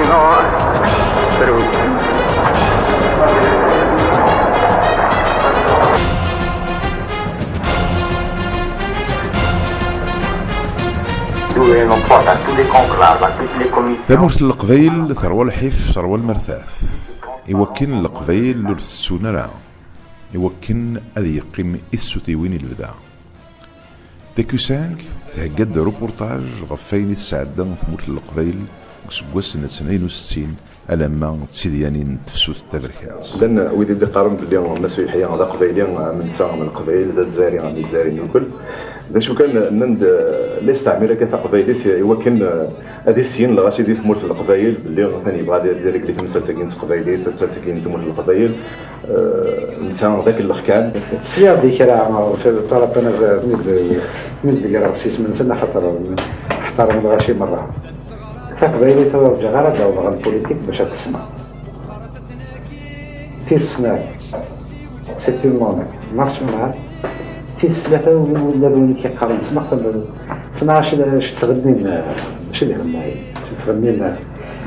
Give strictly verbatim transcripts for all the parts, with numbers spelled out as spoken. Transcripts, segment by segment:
Nous allons prendre à tous les conclaves, à toutes les commissions. Tamurt n Leqbayel terwa lḥif, terwa lmertat. Iwakken Leqbayel ur tettun ara. Iwakken ad yeqqim i tsutiwin i lebda. T Q cinq thegga-d reportage ɣef wayen i tesɛedda tmurt n Leqbayel deg useggas n tnin u settin alamma d tidyanin n tefsut taberkant. Llan wid i d-iqqaren belli Mass Yeḥya d aqbayli am netta am Leqbayel, d azzayri am Izzayriyen akk. D acu kan, nnan-d, eh, la yesteɛmir akka taqbaylit i wakken, eh, ad isyen lɣaci di tmurt n Leqbayel belli atan yebɣa ad irgel i temsalt-agi n teqbaylit, tamsalt-agi n tmurt n Leqbayel. Eh, netta d akellex kan. Sliɣ-d i kra ɣef Ṭalab Anazar mi d-, mi d-greɣ s isem-nsen, axaṭer ḥeṭṭaren lɣaci merra. Taqbaylit ur rǧiɣ ara ad d-awḍeɣ ɣer lpulitik bac ad t-ssneɣ. Tis snat, c'est une langue nationale. Tis tlata, ula d win i k-iqqaren ssneɣ-t, ttnaɣ acu d-, acu ttɣennin, acu d-iɣennayen, acu ttɣennin.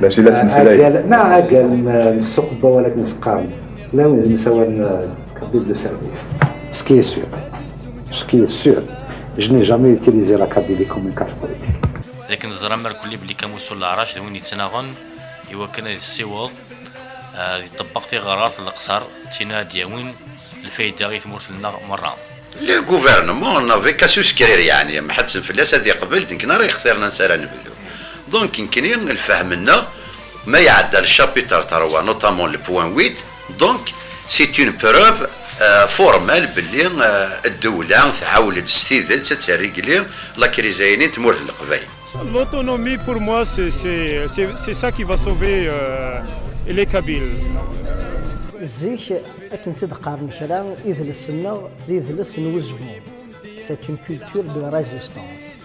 Mačči la ttmeslayen. Agal, neɣ agal n, n ssuq n wawal akken s-qqaren. La win d-msawalen, euh, kabyle de service. Ce qui est sûr, ce qui est sûr, je n'ai jamais utilisé la Kabylie comme une carte politique. D akken teẓram irkelli belli Kamusu Leɛrac d win yettnaɣen i wakken ad yessiweḍ, ah, ad iṭebbeq tiɣerɣert n leqṣer, d tin ara d-yawin lfayda i tmurt-nneɣ merra. Le gouvernement n'avait qu'à souscrire, yeɛni, ma ḥetten fell-as ad yeqbel, d nekkni ara yextiren ansi ara nebdu. Donc, nekkni, lfahem-nneɣ, ma iɛedda le chapitre trois, notamment le point huit, donc, c'est une preuve, euh, formelle belli, euh, ddewla tɛawel-d s tidet ad terregli la crise-ayini n tmurt n Leqbayel. L'autonomie, pour moi, c'est, c'est, c'est, c'est ça qui va sauver, euh, les Kabyles. Zik, akken t-id-qqaren kra, idles-nneɣ d idles n wezwu. C'est une culture de résistance.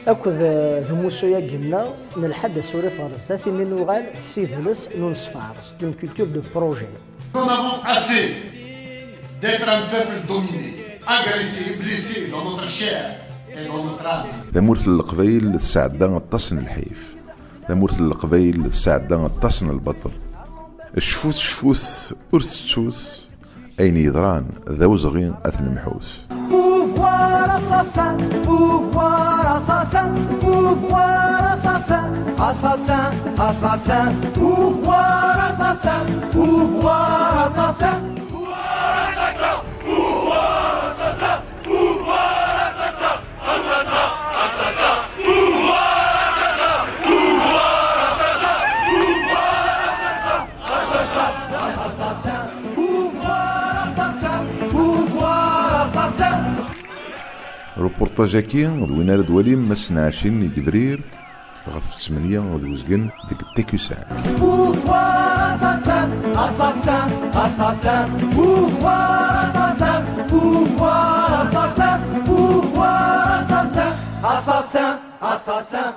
Akked, euh, d umussu-agi-nneɣ, nelḥa-d asurif ɣer zdat, imi nuɣal s idles n unesfar. C'est une culture de projet. Nous en avons assez d'être un peuple dominé, agressé et blessé dans notre chair et dans notre âme. Tamurt n Leqbayel tesɛedda aṭas n lḥif. Tamurt n Leqbayel tesɛedda aṭas n lbaṭel. Cfut, cfut, ur tettut. Ayen yeḍran d awezɣi ad t-nemḥut. Pouvoir assassin, pouvoir assassin, pouvoir assassin, assassin, assassin, pouvoir assassin, pouvoir assassin, pouvoir assassin, pouvoir assassin, pouvoir assassin, assassin, assassin, pouvoir assassin, pouvoir assassin, pouvoir assassin, assassin, assassin, pouvoir assassin, pouvoir assassin. Reportage-agi d win ara d-walim ass n ɛecrin deg Yebrir ɣef ttmenya d uzgen deg T Q cinq. Pouvoir assassin, assassin, assassin, pouvoir assassin, pouvoir assassin, pouvoir assassin, assassin, assassin.